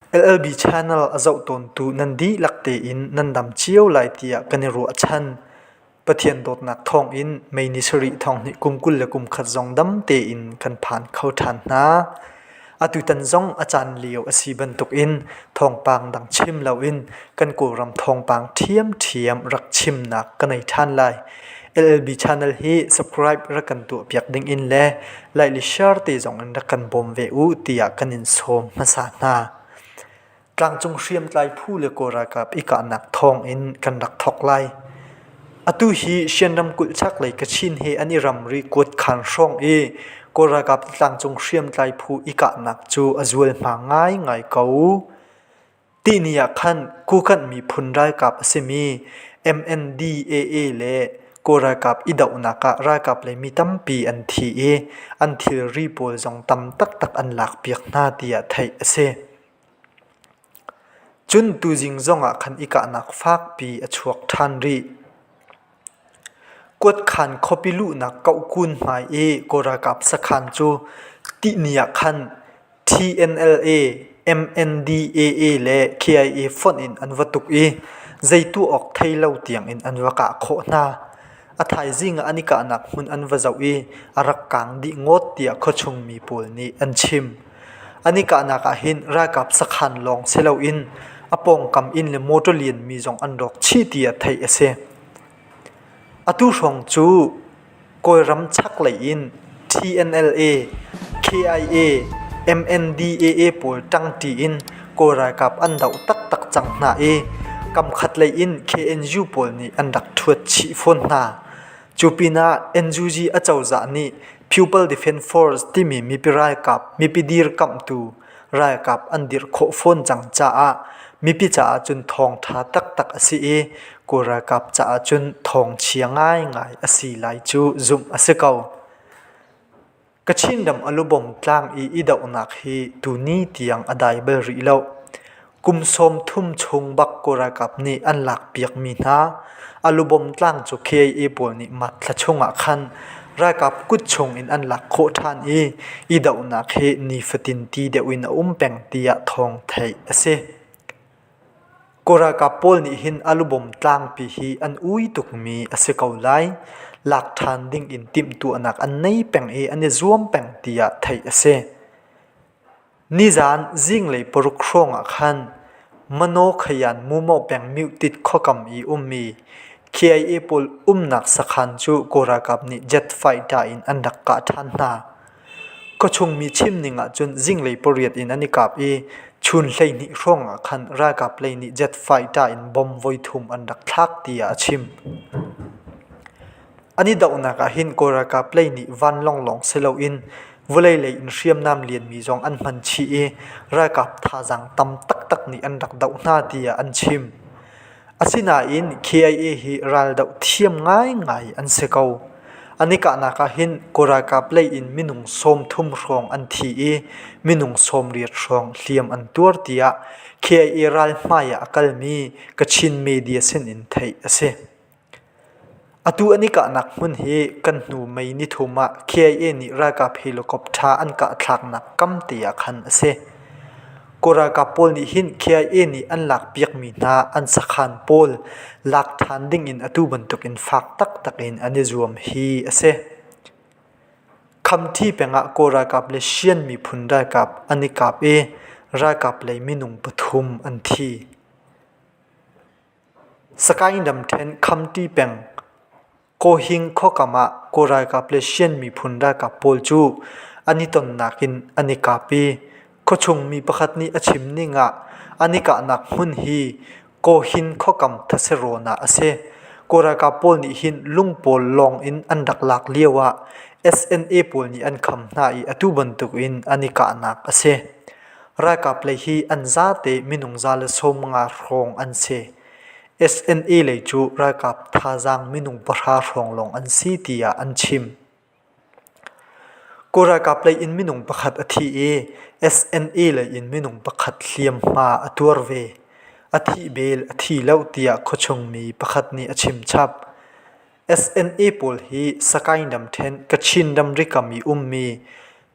LLB Channel a zoh tawntu nan dihlak tein nan dam cio lai tiah kan i ruahchan. Pathian dawtnak thawngin May ni sarih thawng hnih kum 21 zong dam tein kan phan kho ṭhan hna. Atutan zong a caan lio a si bantukin thawngpang dang chim loin kan Kawlram thawngpang ṭhiamṭhiam rak chimnak ka nei ṭhan lai. LLB channel hi subscribe rak kan tuahpiak dingin le like le share te zong in rak kan bawm ve u tiah kan in sawm hmasa hna. Tlangcung hriamtlai phu le Kawl ralkap i kahnak thawng in kan rak thawk lai. Atu hi Shan ramkulh chaklei Kachin he an i ramri kuatkhan hrawng i Kawl ralkap tlangcung hriamtlai phu i kahnak cu a zualhma ngaingai ko. Tihni ah khan Kukanh miphun ralkap a simi MNDAA le Kawl ralkap i dohnak ah ralkap lei mi tampi an thi i an thilri pawl zong tam taktak an lakpiak hna tiah theih a si. Cun tuzing zongah khan i kahnak fakpi a chuak ṭhan rih. Kuatkhan khuapi luhnak kohkun hmai i Kawl ralkap sakhan cu tihni ah khan TNLA, MNDAA le KIA fonh in an va tuk i zei tuah awk thei lo tiangin an va kah khawh hna. A thaizing ah an i kahnak hmun an va zoh i a rak kaang dih ngawt tiah khuachung mi pawl nih an chim. An i kahnak ah hin ralkap sakhan lawng si loin a pawngkam inn le motor lianmi zong an rawk chih tiah theih a si. Atu hrawng cu Kawlram chaklei in TNLA, KIA, MNDAA pawl ṭangṭi in Kawl ralkap an doh taktak cang hna i kamkhatlei in KNU pawl nih an rak ṭhuat chih fawn hna. Cu pinah NUG acozah nih People Defence Force timi mipi ralkap mipi dirkamhtu ralkap an dirh khawh fawn cang caah mipi caah cun thawngṭha taktak a si i Kawl ralkap caah cun thawngchia ngaingai a si lai cu zumh a si ko. Kachin ram a lubawm tlang i i dohnak hi tuni tiang a dai bal rih lo. Kum 30 chung bak Kawl ralkap nih an lakpiakmi hna a lubawm tlang cu KIA pawl nih mat thla chungah khan ralkap kut chung in an lak khawh ṭhan i i dohnak hi nifatin ti deuh in a um peng tiah thawng theih a si. Kawl ralkap pawl nih hin a lubawm tlangpi hi an ui tukmi a si ko lai. Lak ṭhan ding in timhtuahnak an nei peng i an i zuam peng tiah theih a si. Nizaan zinglei paruk hrawng ah khan Manaw Khayan Mumaw peng Myotit khuakam i ummi KIA pawl umnak sakhan cu Kawl ralkap nih jet fighter in an rak kah ṭhan hna. Khuachung mi chim ning ahcun zinglei pariat in an i kap i chun 12 hrawng ah khan ralkap lei nih jet fighter in bomb voithum an rak thlak tiah a chim. An i dohnak ah hin Kawl ralkap lei nih vanlawng lawng si loin vawlei lei in hriamnam lianmi zong an hman chih i ralkap thazaang tam taktak nih an rak doh hna tiah an chim. Asinain KIA hi raldoh thiam ngaingai an si ko. An i kahnak ah hin Kawl ralkap lei in minung 30 hrawng an thi i minung 80 hrawng hliam an tuar tiah KIA ral hmai ah a kalmi Kachin media sin in theih a si. Atu an i kahnak hmun hi kan hnu May nithum ah KIA nih ralkap helicopter an kahthlaknak kamte ah khan a si. Kawl ralkap pawl nih hin KIA nih an lakpiakmi hna an sakhan pawl lak ṭhan dingin atu bantukin fak taktak in an i zuam hi a si. Khamṭhi peng ah Kawl ralkap le Shan miphun ralkap an i kap i ralkap lei minung pathum an thi. Sagaing ramṭhen Khamti peng Kawhing khuakam ah Kawl ralkap le Shan miphun ralkap pawl cu an i tonnak in an i kap i khuachung mi pakhat nih a chim ning ah an i kahnak hmun hi Kawhin khuakam thaserawn ah a si. Kawl ralkap pawl nih hin lung pawl lawng in an rak lak lio ah SNA pawl nih an kham hna i atu bantuk in an i kahnak a si. Ralkap lei hi an zate minung 150 hrawng an si. SNA lei cu ralkap thazaang minung pahra hrawng lawng an si tiah an chim. Kawl ralkap lei in minung pakhat a thi i SNA lei in minung pakhat hliamhma a tuar ve. A thih bel a thi lo tiah khuachung mi pakhat nih a chim chap. SNA pawl hi Sagaing ramṭhen Kachin ramri kam i ummi.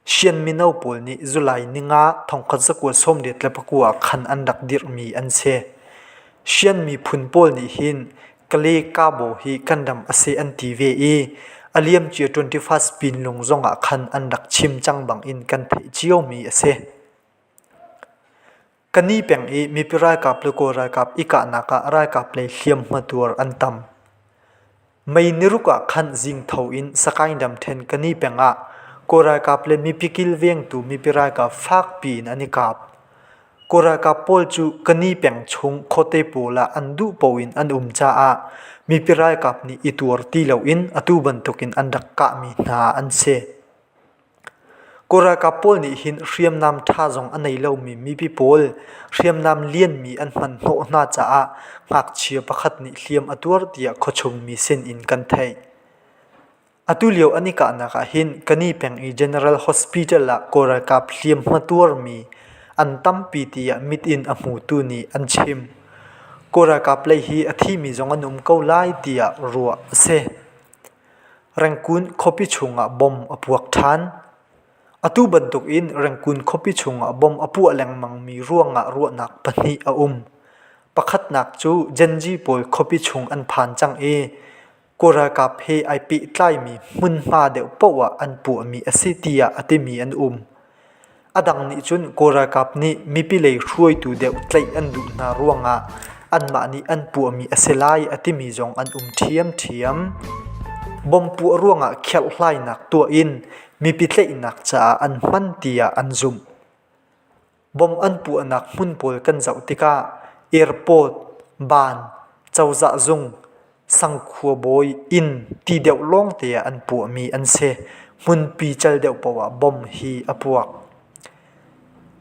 Shan mino pawl nih July ninga 1989 ah khan an rak dirhmi an si. Shan miphun pawl nih hin Kale Kabo hi kan ram a si an ti ve i a liamcia 21st Pinlung zongah khan an rak chim cang bangin kan theih ciomi a si. Kani peng i mipi ralkap le Kawl ralkap i kahnak ah ralkap lei hliamhma tuar an tam. Mei niruk ah khan zingtho in Sakaing ramṭhen Kani peng ah Kawl ralkap le mipi kilvengtu mipi ralkap fakpi in an i kap. Kawl ralkap pawl cu Kani peng chung khuate pawl ah an duh paoh in an um caah mipi ralkap nih i tuar ti loin atu bantukin an rak kahmi hna an si. Kawl ralkap pawl nih hin hriamnam ṭha zong a nei lomi mipi pawl hriamnam lianmi an hman hnawh hna caah ngakchia pakhat nih hliam a tuar tiah khuachung mi sinin kan theih. Atulio an i kahnak ah hin Kani peng i General Hospital ah Kawl ralkap hliamhma tuarmi an tampi tiah mit in a hmutu nih an chim. Kawl ralkap lei hi a thimi zong an um ko lai tiah ruah a si. Rengkun khuapi chungah bomb a puak ṭhan. Atu bantukin Rengkun khuapi chungah bomb a puah lengmangmi ruangah ruahnak pahnih a um. Pakhatnak cu Gen Z pawl khuapi chung an phan cang i Kawl ralkap he ai pehtlaimi hmunhma deuh paoh ah an puahmi a si tiah a timi an um. A dang nih cun Kawl ralkap nih mipi lei hruaitu deuh tlaih an duh hna ruangah anmah nih an puahmi a si lai a timi zong an um ṭhiamṭhiam. Bomb puah ruangah kherhhlainak tuah in mipi tlaihnak caah an hman tiah an zumh. Bomb an puahnak hmun pawl kan zoh tikah airport, ban, cozah zung, Sangkhua bawi inn ti deuh lawngte ah an puahmi an si. Hmunpi cal deuh paoh ah bomb hi a puak.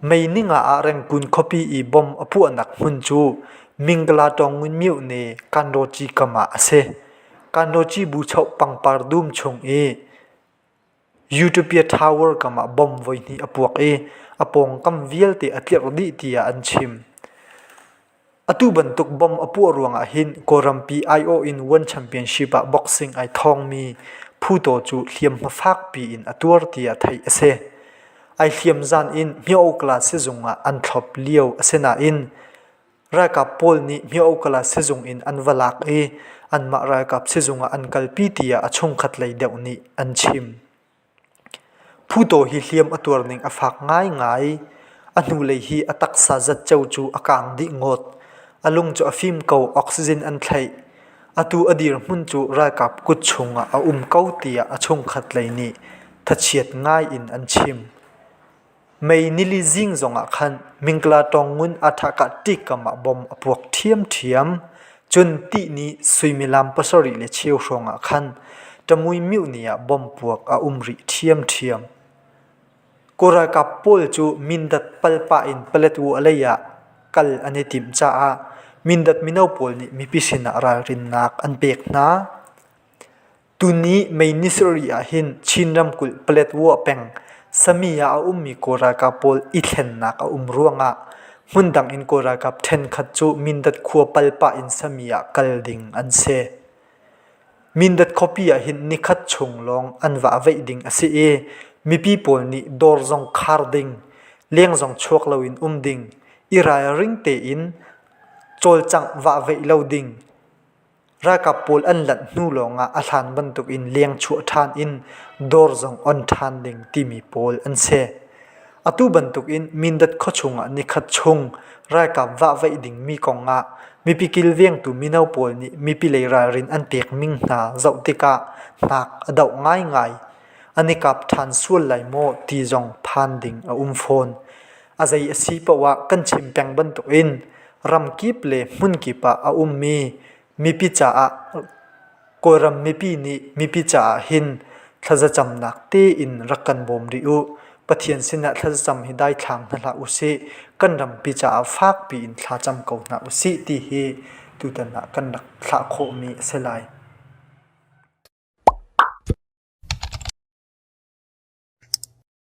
Mei ninga ah Rengkun khuapi i bomb a puahnak hmun cu Mingla Tawngun myone Kanrawci kam ah a si. Kanrawci buchoh pangpar dum chung i Utopia Tower kam ah bomb voihnih a puak i a pawngkam vialte a tlirh dih tiah an chim. Atu bantuk bomb a puah ruangah hin Kawlrampi aiawh in One Championship ah boxing ai thawngmi Phu-taw cu hliamhma fakpi in a tuar tiah theih a si. Ai hliam zan in Myo-Okla sizung ah an thlop lio a si nain Ralkap pawl nih Myo-Okla sizung in an va lak i anmah ralkap sizung ah an kalpi tiah a chungkhat lei deuh nih an chim. Phu-taw hi hliam a tuar ning a fak ngaingai. A hnulei hi a taksa zatceo cu a kaang dih ngawt. A lung cu a fim ko, oxygen an thlaih. Atu a dirhmun cu ralkap kut chungah a um ko tiah a chungkhat lei nih thachiat ngai in an chim. Mei nili zing zongah khan Mingkla Tawngngun Athakah ṭikam ah bom a puak ṭhiamṭhiam. Cun tihni suimilam 7 le cheu hrawngah khan Ṭamui myohni ah bom puak a um rih ṭhiamṭhiam. Kawl ralkap pawl cu Mindat palpah in Paletwa lei ah kal an i timh caah Mindat mino pawl nih mipi sinah ralrinnak an pek hna. Tuni May ni sarih ah hin Chin ramkulh Paletwa peng Sami ah a ummi Kawl ralkap pawl i thlennak a um ruangah hmundang in Kawl ralkap ṭhenkhat cu Mindat khua palpah in Sami ah kal ding an si. Mindat khuapi ah hin nikhat chung lawng an vahveih ding a si i mipi pawl nih dawr zong khar ding, leng zong chuak loin um ding, i ralring tein cawlcangh vahveih lo ding, Ralkap pawl an lanh hnu lawngah a hlan bantukin lengchuah ṭhan in dawr zong on ṭhan ding timi pawl an si. Atu bantukin Mindat khuachung ah nikhat chung ralkap vahvaih dingmi kongah mipi kilvengtu mino pawl nih mipi lei ralrin an pekning hna zoh tikah hnak a doh ngaingai. An i kap ṭhan sual lai maw ti zong phan ding a um fawn. A zei a si paoh ah kan chim peng bantukin ramkip le hmunkip ah a ummi mipi caah Kawlram mipi nih mipi caah hin thlazacamnak tein rak kan bawm rih u. Pathian sinah thlacam hi daithlang hna hlah usih. Kan rampi caah fakpi in thlacam ko hna usih ti hi tutan ah kan rak thlah khawhmi a si lai.